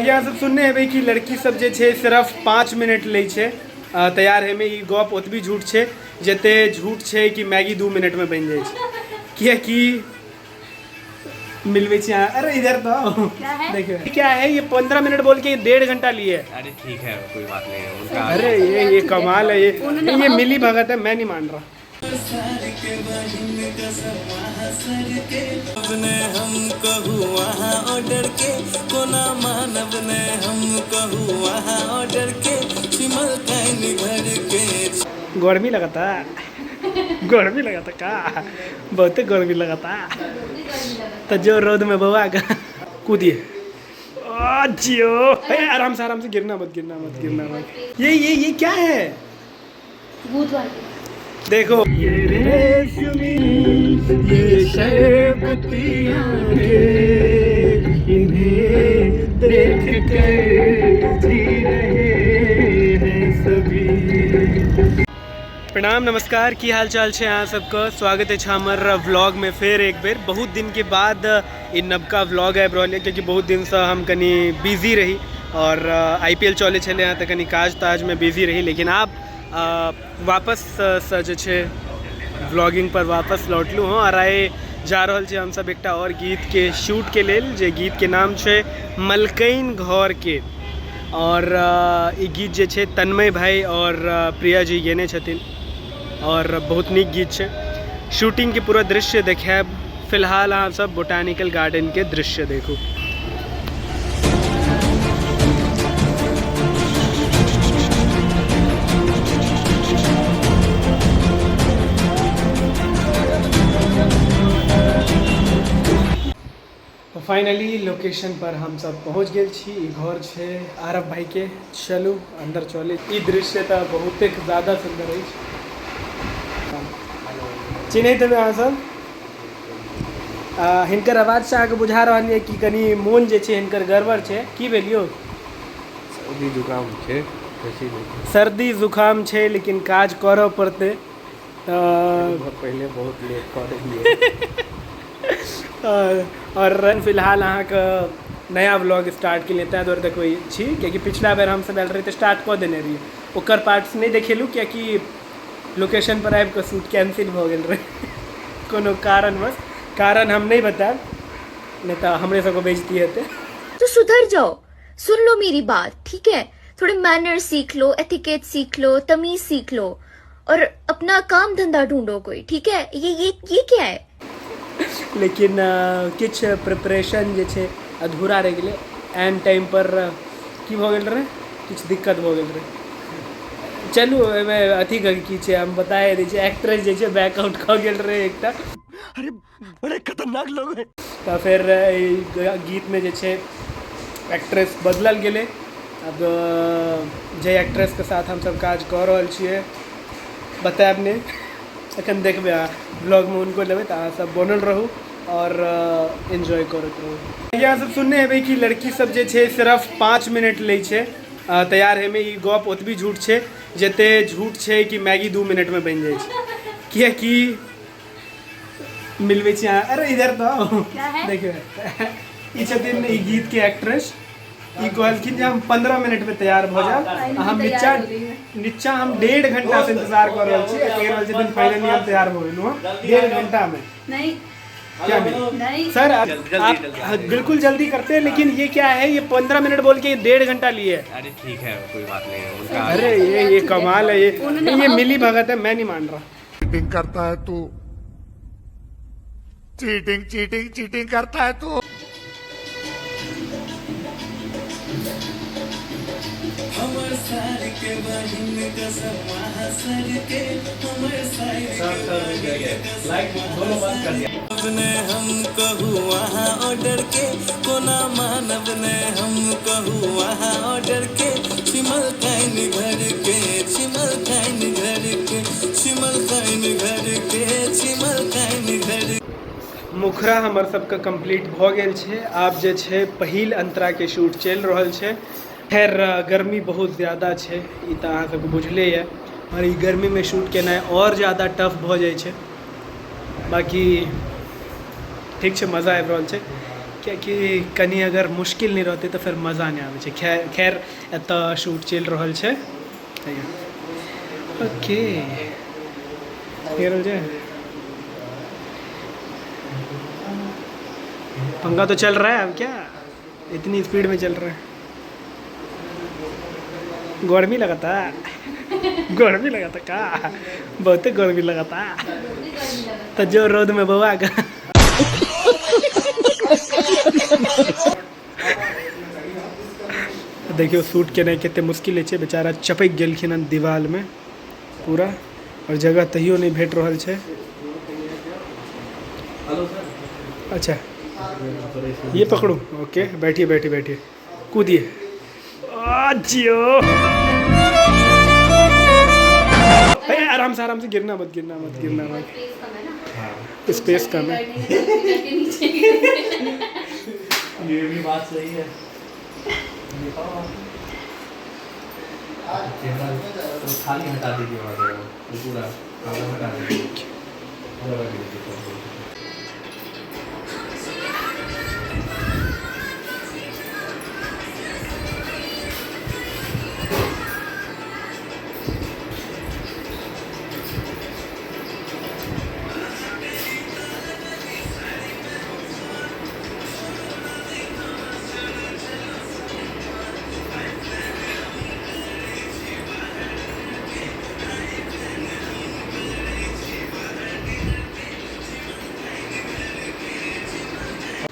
हालांकि अहाँ सब सुनने हेबै कि लड़की सब जे छै सिर्फ 5 मिनट लै छै तैयार होइमे। ई गप ओतबी झूठ छै जते झूठ छै कि मैगी 2 मिनटमे बनि जाइ छै। कियाकि मिलबै छी अहाँ। अरे इधर तो आओ। क्या है? देखियो क्या है, ये 15 मिनट बोल के 1.5 घंटा लिए। अरे ठीक है, कोई बात नहीं है उनका। अरे ये कमाल है, ये मिली भगत है, मैं नहीं मान रहा। गर्मी लगता, गर्मी लगता का, बहुते गर्मी लगता। तो जो रौद में बउआ कूदिए जियो। आराम से, आराम से, गिरना मत, गिरना मत, गिरना मत। ये ये ये क्या है? भूत वाली। देखो ये रेशमी, ये शरबती आंखें, इन्हें देख कर जी रहे हैं सभी। प्रणाम, नमस्कार, की हाल चाल छै अहाँ सबके? स्वागत है हमर व्लॉग में फिर एक बेर। बहुत दिन के बाद ई नबका व्लॉग आबि रहल है, क्योंकि बहुत दिन से हम कनी बिजी रही और IPL चलै छलै हँ तऽ कनी काज ताज में बिजी रही। लेकिन आब वापस से जे छै व्लॉगिंग पर वापस लौटलहुँ हँ और आइ जा रहल छी हमसब एकटा और गीत के शूट के लेल, जे गीत के नाम छै मलकैन घर के। और ई गीत जे छै तन्मय भाई और प्रिया जी गेने छथिन और बहुत नीक गीत छै। शूटिंग के पूरा दृश्य देखायब। फिलहाल अहाँ सब बोटानिकल गार्डन के दृश्य देखू। तो फाइनली लोकेशन पर हम सब पहुँच गेल छी। ई घर छै आरव भाई के। चलू अंदर चले। ई दृश्य तऽ बहुते ज्यादा सुंदर अछि। चिन्हैत हेबै अहाँ सब। हिनकर आवाज से अहाँके बुझा रहल यऽ कि कनि मोन जे छै हिनकर गड़बड़ छै। की भेल यौ? सर्दी जुकाम छै, बेसी नहि। सर्दी जुकाम छै, लेकिन काज करऽ पड़तै। तऽ पहिले बहुत लेट कऽ देलियै। और फिलहाल अहाँके नया व्लॉग स्टार्ट केलियै, ताहि दुआरे देखबै छी, कियाकि पिछला बेर हमसब आयल रही तऽ स्टार्ट कऽ देने रहियै। ओकर पार्ट्स नहि देखेलहुँ कियाकि लोकेशन पर आबि कऽ शूट कैंसिल भऽ गेल रहै कोनो कारणवश। कारण हम नहि बतायब, नहि तऽ हमरे सबके बेइज्जती हेतै। तो सुधर जाओ, सुन लो मेरी बात, ठीक है? थोड़े मैनर्स सीख लो, एथिकेट सीख लो, तमीज सीख लो और अपना काम धंधा ढूंढो कोई, ठीक है? ये ये ये क्या है? लेकिन किछु प्रिपरेशन जे छै अधूरा रहि गेलै। एन टाइम पर की भऽ गेल रहै, किछु दिक्कत भऽ गेल रहै। चलू एहिमे अथी के की छै हम बताए दै छी। एक्ट्रेस जे छै बैकआउट कऽ गेल रहै एकटा। अरे बड़े खतरनाक लोग हैं। तऽ फेर एहि गीतमे जे छै एक्ट्रेस बदलल गेलै। अब जे एक्ट्रेसके साथ हमसब काज कऽ रहल छियै बतायब नहि, एखन देखबै अहाँ ब्लॉगमे, हुनको लेबै। तऽ अहाँ सब बनल रहू और एन्जॉय करैत रहू। अहाँ सब सुनने हेबै कि लड़की सब जे छै सिर्फ 5 मिनट लै छै तैयार होइमे। ई गप ओतबी झूठ छै जते झूठ छै कि मैगी 2 मिनटमे बनि जाइ छै। कियाकि मिलबै छी अहाँ। अरे इधर तो आओ। क्या है? देखियो ई छथिन ई गीत के एक्ट्रेस। ई कहलखिन जे हम 15 मिनट में तैयार भऽ जायब। हम नीचा नीचा हम 1.5 घंटा से इंतजार कर रहल छी। कहि रहल छथिन फाइनली हम तैयार भऽ गेलहुँ हँ 1.5 घंटा में। नहीं। क्या नहीं? नहीं। सर आप, जल्दी, आप जल्दी, हाँ, बिल्कुल जल्दी करते हैं, लेकिन ये क्या है, ये 15 मिनट बोल के 1.5 घंटा लिए। अरे ठीक है, कोई बात नहीं है उनका। अरे ये कमाल है, ये मिली भगत है, मैं नहीं मान रहा। चीटिंग करता है तू, चीटिंग चीटिंग चीटिंग करता है तू। मुखरा हमर सबके कंप्लीट भऽ गेल छै। आब जे छै पहिल अंतरा के शूट चलि रहल छै। खैर गर्मी बहुत ज़्यादा छै, ई तऽ अहाँ सबके बुझले यऽ, और ई गर्मी में शूट केनाइ और ज़्यादा टफ भऽ जाइ छै। बाकी ठीक छै, मजा आबि रहल छै। कियाकि कनि अगर मुश्किल नहि रहतै तऽ फेर मजा नहि आबै छै। खैर खैर, एतऽ शूट चलि रहल छै। ओके, छै पंखा तो चल रहा है। अब क्या इतनी स्पीड में चल रहा है? गर्मी लगता, गर्मी लगता का, बहुते गर्मी लगता। तो जो रौद में बौआ का देखियो शूट केनाइ कते मुश्किल होइ छै। बेचारा चपकि गेलखिन हन दीवालमे पूरा, और जगह तैयो नहि भेट रहल छै। अच्छा ये पकड़ू, ओके बैठिए बैठिए बैठिए, कूदिए। जियो, आराम से आराम से, गिरना मत गिरना मत गिरना मत, स्पेस कम है। ये भी बात सही है। चेहरा तो खाली हटा दीजिए वहाँ से, वो पूरा खाना हटा दीजिए।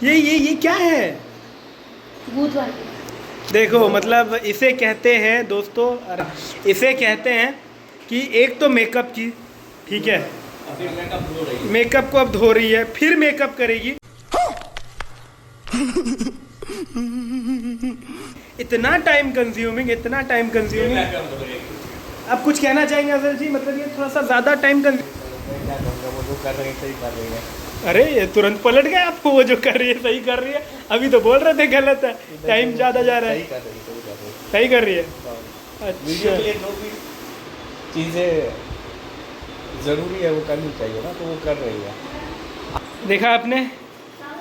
ये ये ये क्या है? भूत वाली। देखो मतलब इसे कहते हैं दोस्तों, इसे कहते हैं कि एक तो मेकअप की, ठीक है, मेकअप को अब धो रही है, फिर मेकअप करेगी। इतना टाइम कंज्यूमिंग, इतना टाइम कंज्यूमिंग। आप कुछ कहना चाहेंगे अजहर जी? मतलब ये थोड़ा सा ज़्यादा टाइम कंज्यूम। वो जो कर रहे हैं सही कर रही है। अरे ये तुरंत पलट गए आप, वो जो कर रही है सही कर रही है, अभी तो बोल रहे थे गलत है, टाइम ज़्यादा जा रहा है। सही कर रही है, सही कर रही है, सही कर रही है। अच्छा, वीडियो के लिए जो भी चीज़ें ज़रूरी है वो करनी चाहिए ना, तो वो कर रही है। देखा आपने,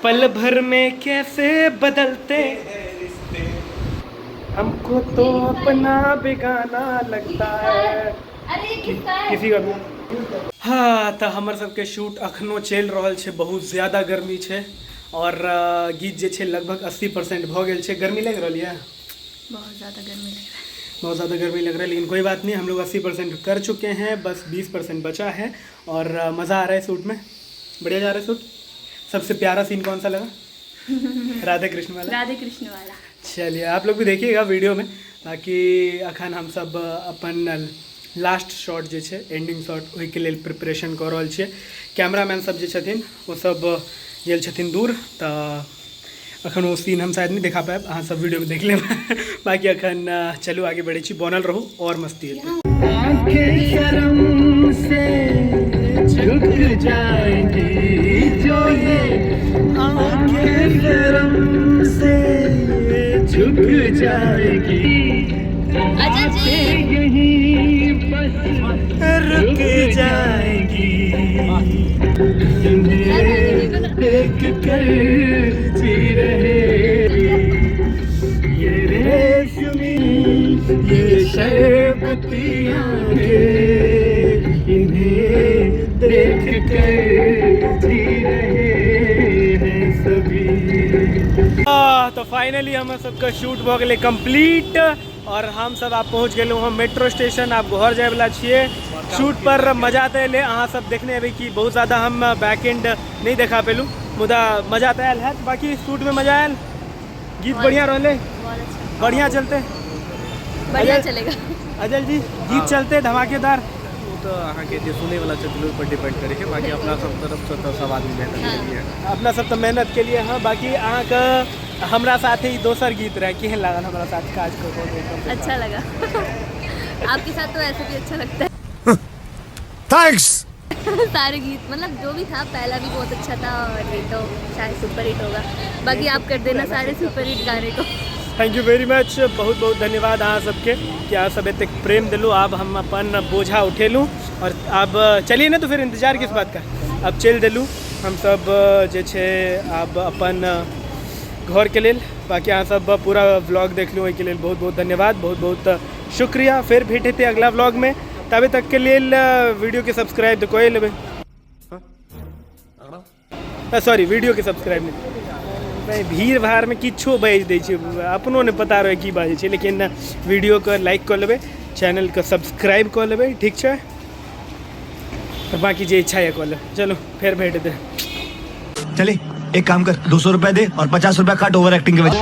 पल भर में कैसे बदलते, हमको तो अपना बेगाना लगता है। अरे किसका है? किसी का भी। हाँ, तो हमर सबके शूट अखनो चलि रहल छै, बहुत ज़्यादा गर्मी छै और गीत जे छै लगभग 80% भऽ गेल छै। गर्मी लागि रहल यऽ? बहुत ज़्यादा गर्मी लग रहा है, बहुत ज़्यादा गर्मी लग रहा है, लेकिन कोई बात नहीं, हम लोग 80% कर चुके हैं, बस 20% बचा है और मज़ा आ रहा है शूट में, बढ़िया जा रहा है शूट। सबसे प्यारा सीन कौन सा लगा? राधे कृष्ण वाला। राधे कृष्ण वाला। चलिए आप लोग भी देखिएगा वीडियो में। बाकी अखन हम सब अपन लास्ट शॉट जे छै, एंडिंग शॉट, ओहिके लेल प्रिपरेशन कऽ रहल छियै। कैमरामैन सब जे छथिन ओ सब गेल छथिन दूर, तऽ अखन ओ सीन हम शायद नहीं देखा पायब, अहाँ सब वीडियो में देख लेब। बाकी अखन चलू आगे बढ़ै छी, बनल रहू और मस्ती हेतै। शर्म से झुक जाएंगी जो ये आंखें शर्म से झुक जाएगी, अजय जी यहीं बस रुक जाएगी, इन्हें देख कर जी रहे ये रेशमी ये शरबती आंखें, इन्हें देख कर जी रहे हैं सभी। तो फाइनली हम सबका शूट भऽ गेलै कंप्लीट और हम सब आब पहुँच गेलहुँ हम मेट्रो स्टेशन। आब घर जायवला छियै। शूट पर मजा तऽ एलै, अहाँ सब देखने हेबै कि बहुत ज़्यादा हम बैक एंड नहीं देखा पेलहुँ, मुदा मजा तऽ आयल हैत। बाकी शूट में मजा आयल, गीत बढ़िया रहलै, बढ़िया चलते, बढ़िया चलेगा। अजल जी गीत चलते धमाकेदार। वो तो अहाँके जे सुनैवला छथिन ओहि पर डिपेंड करै छै, बाकी अपना सब तरफसँ तऽ सब आदमी मेहनत के लिए, अपना सब तऽ मेहनत के लिए। हाँ, बाकी अहाँके हमरा साथे ई दोसर गीत रहै, केहन लागल हमरा साथ काज कऽ कऽ? अच्छा लगा आपके साथ तो ऐसे भी अच्छा लगता है। Thanks. सारे गीत मतलब जो भी था, पहला भी बहुत अच्छा था और ये तो शायद सुपर हिट होगा। बाकी आप कर देना सारे सुपर हिट गाने को। Thank you very much, बहुत बहुत धन्यवाद अहाँ सबके कि अहाँ सब एतेक प्रेम दिलू। आब हम अपन बोझा उठेलूँ और अब चलिए ना, तो फिर इंतजार किस बात का, अब चलि देलूँ हम सब जे छै आब अपन घरके लेल। बाकी अहाँ सब पूरा व्लॉग देखलहुँ, ओहिके लेल बहुत बहुत धन्यवाद, बहुत बहुत शुक्रिया। फेर भेंट हेतै अगला व्लॉगमे, तबे तकके लेल वीडियोके सब्सक्राइब तऽ कए लेबै, सॉरी वीडियोके सब्सक्राइब नहि, भीड़ भाड़मे किछो बाजि दै छै, अपनो नहि पता रहै की बाजै छै, लेकिन वीडियोके लाइक कऽ लेबै, चैनलके सब्सक्राइब कऽ लेबै, ठीक छै? बाकी जे इच्छा यऽ कऽ लेब। चलू फेर भेंट हेतै। चले एक काम कर, 200 रुपया दे और 50 रुपया काट ओवर एक्टिंग के वजह।